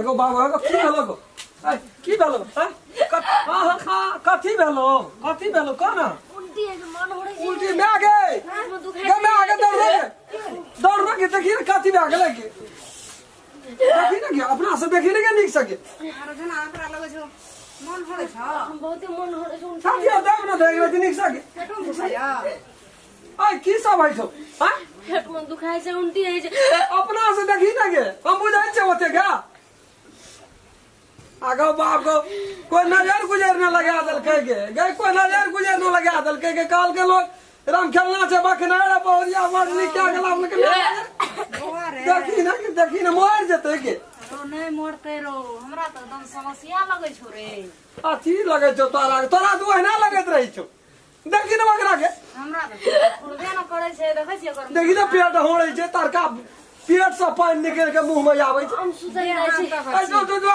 गो बाबा गो की भेलो गो की भेलो कथी भेलो कथी भेलो कोना उल्टी है मन हो रही उल्टी में आ गए गे में आ गए दौड़ रे देखी रे कथी भए गेलै के देखी ना के अपना से देखी ने के निक सके आरो जना हमरा लगै छौ मन हो छै हम बहुत मन हो रही साथी देख ना देख रे निक सके पेटो में दुखाया आ की सब है छौ हां पेट में दुखाय छै उल्टी है अपना से देखी ना के हम बुझै छै ओते का आगो बाप को कोई नजर गुजर न लगा देलकै के गए कोई नजर गुजर न लगा देलकै के काल के लोग राम खेलना छै बखना रे बहुरिया मरनी क्या गेला के देखी ना मर जेतै के रो नहीं मरतै रो हमरा त एकदम समस्या लगै छौ रे अथी लगै छौ तोरा तोरा त ओहिना लगैत रहै छौ देखी ना बकरा के हमरा त उड़बे न करै छै देखै छियै ओकर देखी ना पेट होड़ै छै तरका पेट से पानी निकल के मुंह में आवे छै हम सुतै जाइ छी जो जो जो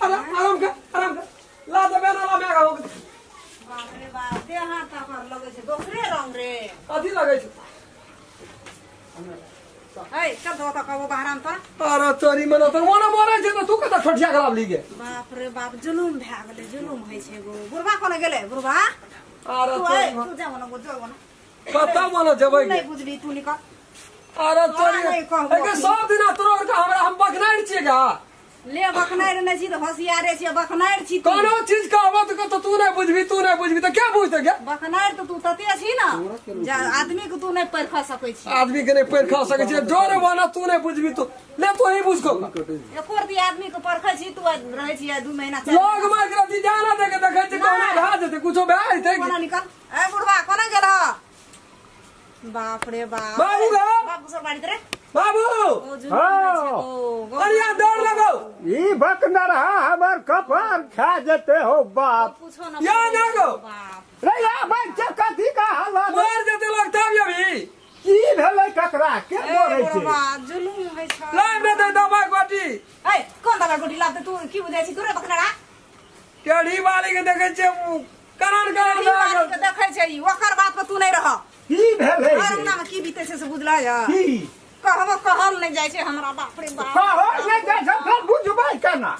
आराम आराम के आराम के ला दे ना ला मेगा हो बाप रे बाप देह हाथ पर लगै छै दोसरे रंग रे अथी लगै छै ए चल दो त कबो बाहर आम तोरा अरे चोरी मना त मोना मरै छै त तू कत ठठिया गलाब ली गे बाप रे बाप जुलुम भए गेलै जुलुम होइ छै गो बुढ़बा कोना गेलै बुढ़बा अरे तू जा मना गो जो मना कत मना जेबै नहीं बुझली तू निकल अरे चोरी एके सब दिन तोरा के हमरा हम बखनाइ छियै का ले बखनाइ नै छी त होशियारे छी बखनाइ छी कोनो चीज कहबो त तू नहीं बुझबी तू नहीं बुझबी त क्या बुझतै के बखनाइ त तू तते छी ना जा आदमी के तू नहीं परखा सकै छी आदमी के नहीं परखा सकै छी जोरे बना तू नहीं बुझबी तू ले तू ही बुझ को एको दी आदमी के परखै छी तू रहै छी 2 महीना लोग मार के जाना दे के देखै छी कोना भा जेतै कुछो भा जेतै कोना निकल ए बुढ़बा कोना गेल बाप रे बाप बाबू गा बाप सर बाड़ी रे बाबू अरे यार दौड़ लगो ई बकनर हमर कपार खा जेते हो बाप पूछो ना या ना गो बाप रे या बच्चा कथी का हालत मर जेते लगता अभी की भेलै ककरा के मरै छै बाबा जुलुम होइ छै लाइन दे दे दवा गोटी ए कोन दवा गोटी लाबते तू की बुझै छी तोरे बकनरा टेढ़ी वाली के देखै छै करण करण वाली के देखै छै ओकर बात पर तू नहीं रह की भेलै अरना में की बीतै छै से बुझला या की कहबो कहल नहीं जाय छै हमरा बाप रे बाप कहल नहीं जाय छै फिर बुझबै केना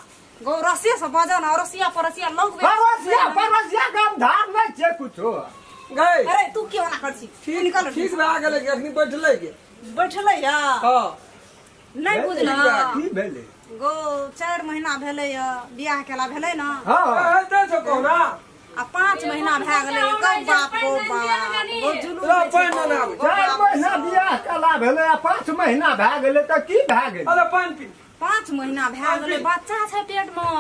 गो रसिया से बजन और रसिया परसिया लोग परसिया परसिया गाम धार नहीं छै कुछो गए अरे तू क्यों ना कर छी ठीक निकल ठीक भए गेलै अखनी बैठलै के बैठलै या हां नहीं बुझला की भेलै गो 4 महीना भेलै या बियाह केला भेलै ना हां हेतै छौ कोना आ 5 महीना भए गेलै कब बाप गो बाप गो जुलुम ला पानि ना आबै 4 महीना बियाह केला भेलै आ 5 महीना भए गेलै त की भए गेलै अरे पानि पी 5 महीना भए गेलै बच्चा छै पेट में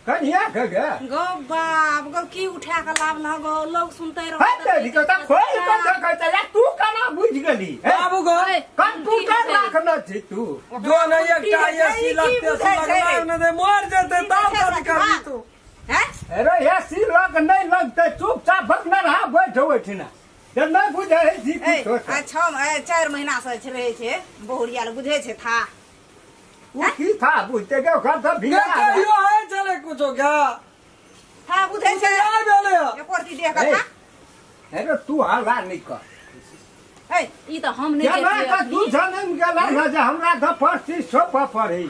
कनिया के गे गो बाप गो की उठा के लाभ लगो लोग सुनते रहो है तेरी के त खोल के देखै छै तू केना बुझ गेली बाबू गो कंप्यूटर राखने छी तू जो नहीं एकटा एसी लगते से लगला न दे मर जेतै तब कथी करबी तू हैं अरे एसी लग नहीं लगते चुपचाप बकनर हा बैठ ओठिना जे नहीं बुझै छी कुछो ए 6 4 महीना से रहै छै बहुरिया ल बुझै छै था उ की था बुझते के ओकर त बियाह कहियो है चले कुछो क्या था बुझै छै यार भेलै एको रति देख के था अरे तू हल्ला नहीं कर ए ई त हम नहीं देखिए तू जनम गेला न जे हमरा त 2500 पर पड़ै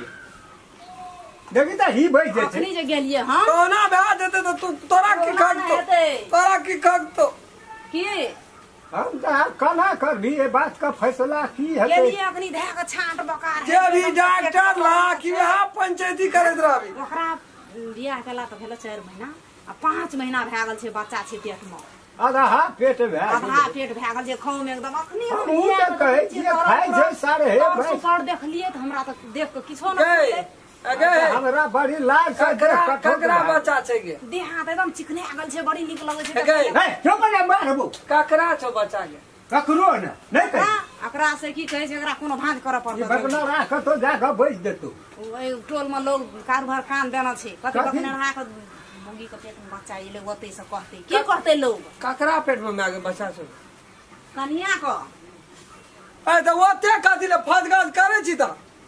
देखी त ही बैठ जेतै अखनी जे गेलिए हां कोना भए जेतै त तू तोरा की खगतो तोरा की खगतो की हम त कना करबी ए बात का फैसला की हेतै गेलिए अखनी धए के छांट बकार जे भी डॉक्टर ला की वहां पंचायती करैत रहबी ओकरा बियाह केला त भेल 4 महीना आ 5 महीना भए गेल छै बच्चा छै पेट में आधा पेट भए आधा पेट भए गेल छै खाऊ में एकदम अखनी हम त कहै छियै खाइ छै सारे हे भाई सुपर देखलिए त हमरा त देख के किछो न बुझलै अगे हमरा बड़ी लाज से ककरा बच्चा छै के देह हाथ एकदम चिकने गेल छै बड़ी नीक लगै छै ए चुप ने मारबो ककरा छौ बच्चा के ककरो ने नहीं कहि एकरा से की कहै छै एकरा कोनो भांज करऽ पड़तै बकना राख तो जा के बैठ देतौ ओइ टोल में लोग कारभार कान देना छै कथि बकना राख मुगी के पेट में बच्चा एलै ओतै से कहतै की कहतै लोग ककरा पेट में माय के बच्चा छौ कनिया के ए त ओते कथि ले फजगज करै छी त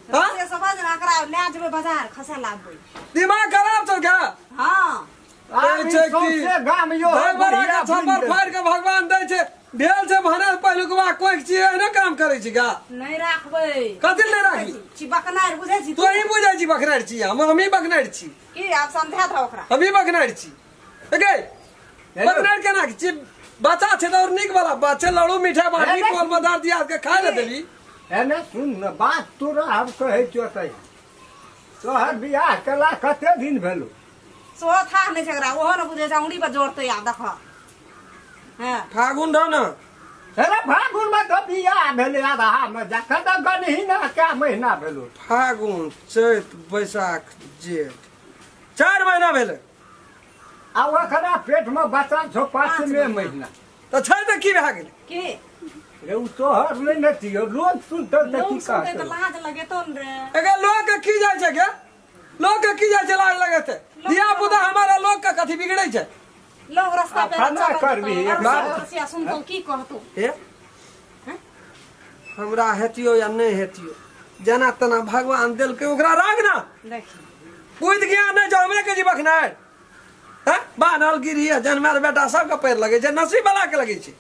हां से समझ ना एकरा ले जेबै बाजार खसा लाबबै दिमाग खराब छौ क्या हां कहै छै कि गाम यो बड़ा के छप्पर फाड़ के भगवान दै छै भेल छै भने पहिलुकवा कोइ छी एहने काम करै छी गा नहीं राखबै कथि ले राखी छी बकनार बुझै छी तू ही बुझै छी बकनार छी हमही बकनार छी की आब समझा दो ओकरा हमही बकनार छी ए बकनार केना छी बच्चा छै त और नीक वाला बच्चे लड़ू मीठा बाटी कोल बदार दिया के खाय ले देली एने सुन न बात तोरा हम कहै छियो तै तोहर बियाह केला कते दिन भेलो सो था नहीं झगड़ा ओहो न बुझै छै उंगली पर जोड़ते आब देख हां फागुन रह न अरे फागुन में तो बियाह भेलै आधा में जखन तक गनही ना क्या महीना भेलो फागुन चैत बैसाख जेठ 4 महीना भेलै आ ओकरा पेट में बच्चा छौ 5 महीना त छै त की भए गेलै की रे उ तोहर नै न छियौ लोग सुनतौ त की कहतौ त लाज लगेतौ न रे एगे लोग के की जाइ छै गे लोग के की जाइ छै लाज लगेतै धिया पुता हमारा लोग के कथी बिगड़ै छै लोग रास्ता पे खाना करबी रसिया सुनतौ की कहतौ हे हमरा हेतियो या नहीं हेतियो जना तना भगवान देलकै ओकरा राग ना देखी बुझि गया नहीं जो हमरे के जी बखनार हैं बानल गिरी जनमार बेटा सबके पैर लगे छै नसीब वाला के लगे छै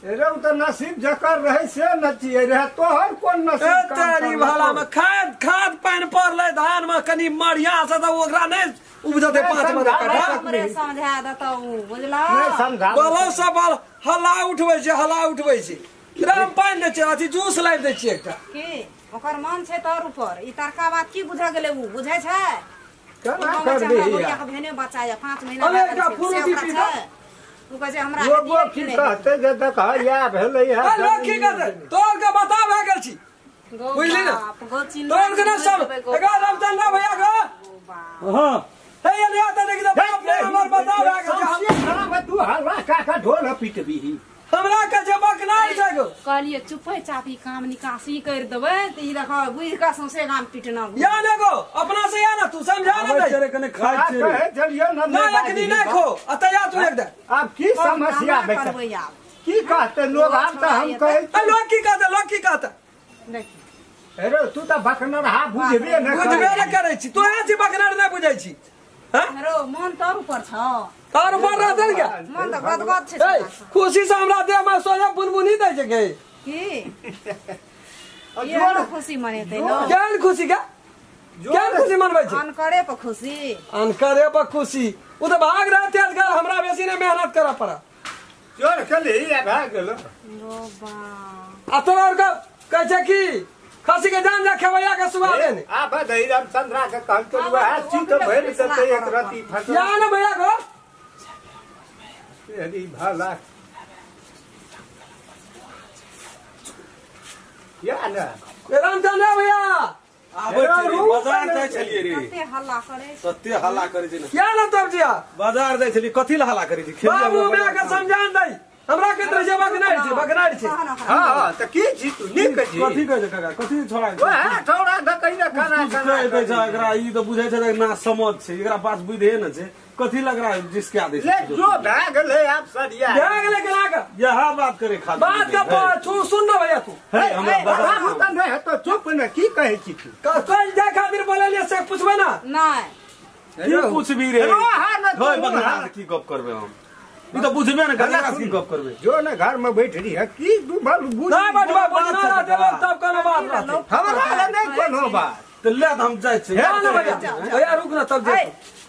रे उ त नसीब जकर रहै से न छियै रे तोहर कोन नसीब तेरी भला में खाद खाद पानि पड़लै धान में कनि मरिया से त ओकरा नहीं उपजतै 5 महीना कट्ठा हमरे समझा देतौ बुझला नहीं समझा बोलो सब हला उठबै छै हला उठबै छै राम पानि दै छै अथी जूस लाबि दै छियै एकटा की ओकर मन छै तोर ऊपर ई तरका बात की बुझा गेलै उ बुझै छै केना करबी बुढ़िया के भेने बच्चा या 5 महीना अरे एकटा फ्रूटी पी उ कहै छै हमरा लोगो की कहतै जे देख या भेलै है लोग की कहतै तोर के बता भए गेल छी बुझली ना तोर के ना सब एगा रामचंद्र भैया के हां हे ये त देख बाप रे हमर बता भए गेल छै तू हल्ला का का ढोल पीटबी हमरा के जबक नहीं छै गो कहलिए चुपे चापी काम निकासी कर देबै त ई देख बुझ के सौंसे गाम पीटना या ने गो अपना से या ना तू समझा ना दे चले कने खाइ छै कहे चलियो ना ना अखनी ना खो अतया तू एक दे अब की समस्या बैठे की कहते लोग आब त हम कहै लोग की कहते लोग की कहते देखी अरे तू त बकनर हा बुझबे न बुझबे न करै छी तू छी बकनर नै बुझै छी हां रो मन तोर ऊपर छौ तोर ऊपर रहतै क्या मन त गदगद छै ए खुशी से हमरा देह में सोया बुनबुनी दै छै के की ये खुशी मनेतै लो केहन खुशी के केहन खुशी मनबै छै अनकरे पर खुशी अनकरे पर खुशी उ त भाग रहते आजकल हमरा बेसी ने मेहनत करऽ पड़ा चोर खेली आ भाग गेलो रो बा आ तोर के कहै छै की खसी के जान जा खेवैया के सुबह देने आ बधई रामचंद्रा के कहल के वह चित भरि देतै एक रति फसल या ना भैया गो तेरी भला या ना रामचंद्र भैया आबै छी बाजार जाइ छलियै रे कते हल्ला करे सत्य हल्ला करे छै या ना तब जिया बाजार जाइ छलियै कथि ला हल्ला करे छै खेलिया बाबू मैं के समझान दै हमरा के तरह जबक नहीं छै बकनार छै हां हां त की छी तू नीक छी कथि कहै छै काका कथि छोड़ा ओए छोड़ा द कहि न खाना खाना कहि दै छै एकरा ई त बुझै छै ना समझ छै एकरा पास बुद्धि न छै कथि लग रहा है जिसके आदेश ले जो भए गेलै आब सरिया भए गेलै केना के यह बात करे खाली बात के तू सुन ना भैया तू हे हमरा बाबू त नहीं हेतो चुप न की कहै छी तू कल जाय खातिर बोललियै से पुछबै ना नहीं की पुछबी रे होय बकना की गप करबै हम ई त बुझबे न करै की गप करबै जो न घर में बैठ रही है की दू भल बुझ नहीं बैठबा बुझना रहते लोग तब कोनो बात रहते हमरा ले नहीं कोनो बात त ले त हम जाइ छी ना भैया भैया रुक ना तब जे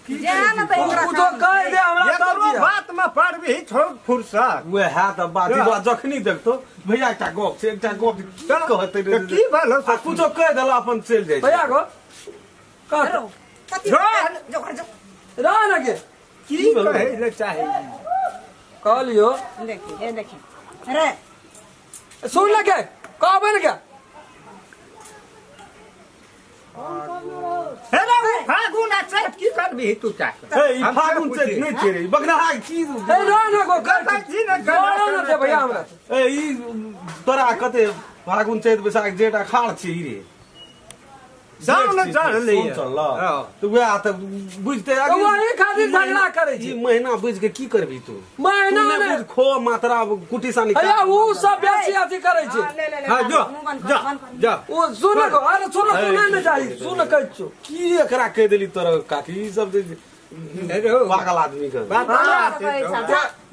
जा ना त एकरा तू तो कह दे हमरा तब जी बात में पड़बी छोड़ फुर्सत वएह त बात ई जखनी देखतो भैया एकटा गप छै एकटा गप की कहतै रे की भल आ कुछो कह देला अपन चलि जाइ भैया गो कह कथि जो जो रह ना के की कहै ले चाहे कहलियो देखी हे देखी रे सुन ले के कहबै ने के हे रे फागुन आ चैत की करबी तू चाह हे ई फागुन चैत नै छै रे बकना की हे रह ना गो कहै छी न ना दे भैया हमरा ए ई तोरा कते फागुन चैत बैसाख जेठ अखाड़ छै ई रे साउन चढ़लै चढ़ल त वएह त बुझते वही खातिर झगड़ा करै छी ई महीना बुझ के की करबी तू महीना ने बुझ खो मात्रा कुटी सा निकाल भैया उ सब बेसी अथी करै छै हां जो जा जा ओ सुन गो अरे सुन सुनै ने चाही सुन कहै छौ की एकरा कहि देली तोरा काकी ई सब पागल आदमी के बात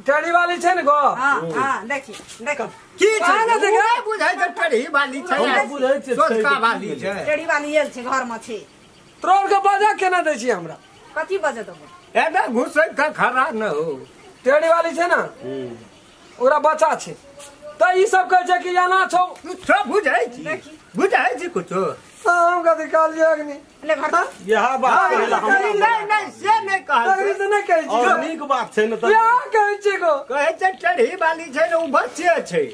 टेढ़ी वाली छै ने गो। हां हां देखी देखी की छै ने देखे बुझै छै टेढ़ी वाली छै बुझै छै सोचका वाली छै टेढ़ी वाली एल छै घर में छै। तोर के बजा केना दै छी हमरा? कथी बजे देबो? एना घुसै के खड़ा न हो। टेढ़ी वाली छै ने ओकरा बच्चा छै त ई सब कहै छै कि एना छौ। कुछो बुझै छी बुझै छी कुछो हम कथी कहलियै अग्नि ले घर यह बात कहला हमरा नहीं नहीं से नहीं कहल से नहीं कहै छी और नीक बात छै ने त यह कहै छी गो कहै छै टेढ़ी वाली छै ने उ बच्चे छै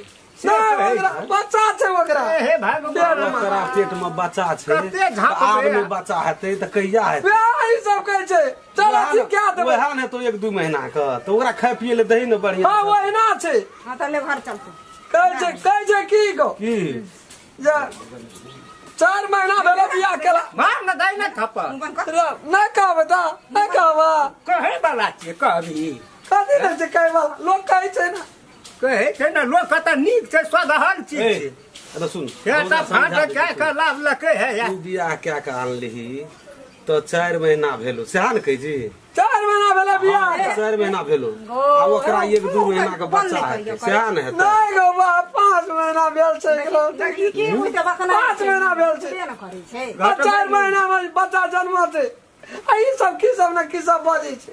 बच्चा छै ओकरा। हे भगवान ओकरा पेट में बच्चा छै आब ने बच्चा हेतै त कहिया हेतै ई सब कहै छै। चल अथी क्या देबै वएह ने तो 1-2 महीना के त ओकरा खाय पिए ले दही ने बढ़िया। हां ओहिना छै। हां त ले घर चलतै कहै छै कहै छै की गो की जे 4 महीना भेलै बियाह केला मार न दही ने थप्पड़ नहीं कहबै त नहीं कहबै कहै वाला छियै कहबी कथी नै छै कहै वाला लोग कहै छै ने कहै छै ने लोक कत नीक छै स्वदहल चीज छै। अरे सुन से त फाट के के लाभ लकै है तू बियाह क्या के आनलिही त 4 महीना भेलो सएह ने कहै छी? 4 महीना भेलै बियाह 4 महीना भेलो आ ओकरा 1-2 महीना के बच्चा हेतै सएह ने हेतै? नहीं गो बा 5 महीना भेल छै एकरो देखी की होइत बकना 5 महीना भेल छै से न करै छै 4 महीना में बच्चा जन्म छै आ ई सब की सब ने की सब बजै छै।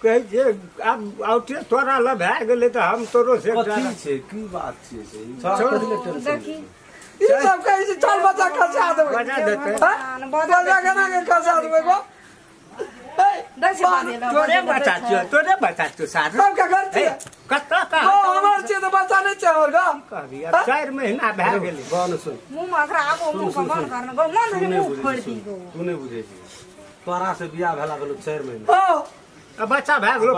कहै छै आब औटे तोरा ल भए गेलै त हम तोरो से कथी छै की बात छै से देखी ई सब कहै छै चल बच्चा खसा देबै बजा देतै बजा केना के खसा देबै गो? तोरे बच्चा छियौ तोरे बच्चा छियौ सार सबके घर छियै कत का हमर छियै त बच्चा नहि छै हमर गो कहबी आब 4 महीना भए गेलै। गो सुन मुंह में ओकरा आबो मुंह के बंद करने गो मन धरि मुंह फोड़ि दी गो। तू नहि बुझै छी तोरा से बियाह भेला भेलो 4 महीना हां अब बच्चा भए गेलो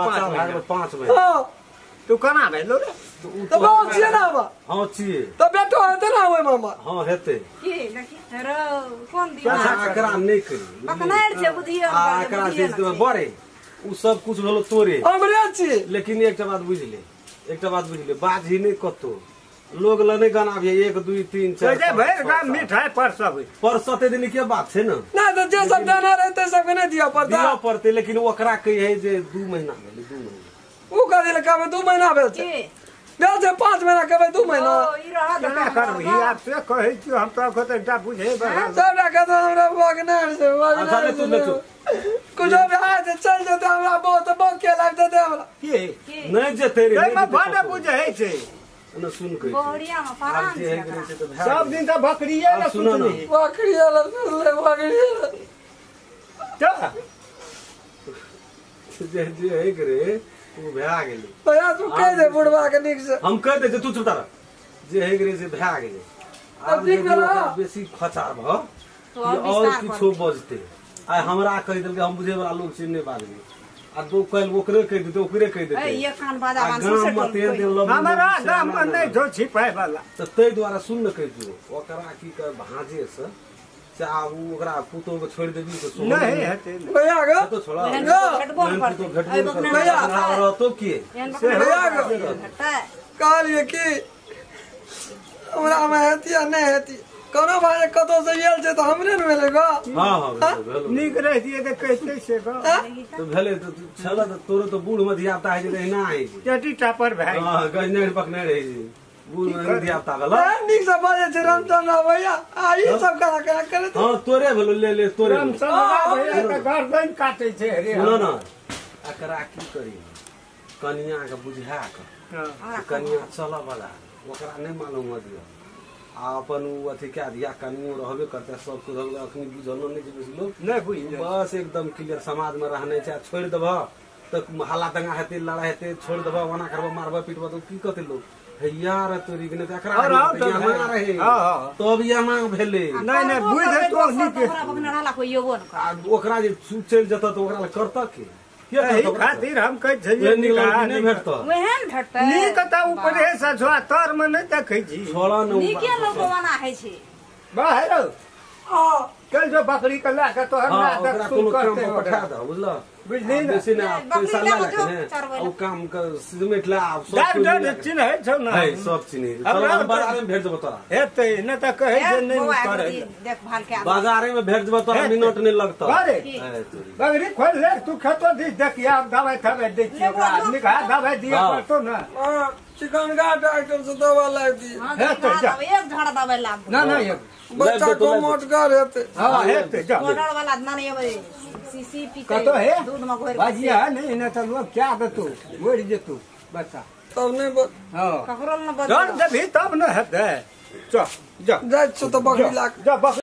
5 महीना हां तू केना भेलो रे? त बाप छियै ना बा? हां छियै त बेटो हेतै ना ओइ मामा? हां हेतै की देखी रो कोन दिमाग अच्छा एकरा नहि करी बकनार छै बुधियो आ एकरा जे बड़े उ सब कुछ भेलो तोरे हमरे छियै। लेकिन एकटा बात बुझि ले एकटा बात बुझि ले बाजी नहि कतो लोग ल नहि गाना भी 1 2 3 4 जे भरि गाम मिठाई परसबै परसते दिन के बात छै ने ना त जे सब देना रहतै सबके नहि दिअ पड़तै दिअ पड़तै लेकिन ओकरा कहै जे 2 महीना भेलै 2 महीना उ कह देलकै कहबै 2 महीना भेल छै भेल छै 5 महीना कहबै 2 महीना ओ ई रह केना करबही आब से कहै छियौ हम तोरा कहतै एकटा बुझै बला सबटा कहतै हमरा बगनार छै अच्छा ले तू ले तू कुछो भए जेतै चल जेतै हमरा बहुत बके लागि जेतै हमरा की नहि जेतै रे ताहिमे बड बुझै छै न सुन कहै बहुरिया में परान छै सब दिन त बकरिये ल सुनली बकरिये ल सुनले बकरिये त जे जे है रे उ भए गेलै भैया तू कह दे बुढ़वा के नीक से हम कह दे तू चुप रह जे है रे से भए गेलै आब नीक भेला बेसी खचार भ और किछो बजते आ हमरा कहि देलकै हम बुझे वाला लोग छै नहि बाजबै आ दो कल ओकरे कहि देतै ओकरे कहि देतै ए एक कान बाजा बान से हमरा गाम में नहि छौ छिपाय वाला त तै द्वारा सुन न कहि दियौ ओकरा की कर भाजे से से आब उ ओकरा पुतोह के छोड़ि देबी त सोहो नहीं हेतै भैया गो तो छोड़ा भेटबो न करतै भैया रहतो के भैया गो कहलियै कि हमरा में हेती आ नहि हेती कोनो भाई कतौ से आयल छै त हमरे ने भेलै गो। हां हां भेलो नीक रहितियै त कहितै से गो त भेलै त छल त तोरो त बूढ़ में धिया पुता है जे एहिना है चटी टापर भए हां गजनेर पकने रहै छै बूढ़ में धिया पुता भेल नीक से बाजै छै रामचंद्र भैया आ ई सब केना केना करैत। हां तोरे भेलो ले ले तोरे रामचंद्र भैया त गर्दन काटै छै रे। सुन न एकरा की करी कनिया के बुझा के कनिया चल वाला ओकरा नहि मालूम दियौ आ अपन उ अथी क्या दिया कनियो रहबे करते सब कुछ अखनी बुझलो नहि छै बेसी लोग नहि बुझल बस एकदम क्लियर समाज में रहने छै। छोड़ि देबह त हल्ला दंगा हेतै लड़ाई हेतै छोड़ि देबह ओना करबह मारबह पीटबह त की कहतै लोग हे यार तोरी के एकरा रहे तब यहाँ भेलै नहीं नहीं बुझ तो नीक आ ओकरा जे चलि जेतऽ त ओकरा करतऽ के एही खातिर हम कहै छलियै नहि भेटतऽ ओहन भेटतै नीक त ऊपरे से छौ तर में नहि देखै छी छोड़ा न नीके लोक बना है छै बाहर हां चल जो बकरी के ला के तोहर हां ना ओकरा सुन कोनो काम करते पर पठा दे बुझल बुझली ना बेसी ना बकरी पैसा ला ला जो के चरबै ओ काम के सिमेंट ला आब सब डर कोई डर मिला के। चिन्ह छौ ना है सब चिन्ह चल हमरा हम बाजारे में भेज देबो तोरा हेतै न त कहै जे नहीं बौआ करे देखभाल के आबू। बाजारे में भेज देबो तोरा हेतै। मिनट नहीं लगतो बारे। है तोरी। बकरी खोल ले तू खेतो this देखिया दवाई थवाई दै छियै ओकरा आदमी के दवाई दिए हाँ। पड़तो ना हां चिकनगा डॉक्टर से दवा ला दी हाँ, हेतै, जा। दवाई, एक झड़ दवाई लाब ना ना ये बच्चा लाइब दे तो को लाइब दे। मोटगर हेतै हां हेतै जा पाउडर वाला ना नहीं अबै सीसी पीते कतो हे दूध में घोर बाजिया नहीं न त लोग क्या देतू मरि जेतू बच्चा तब नहीं हां ककरो न डर बदल देबही तब न हेतै चल जा जाइ छियौ तऽ बकरी ला जा बकरी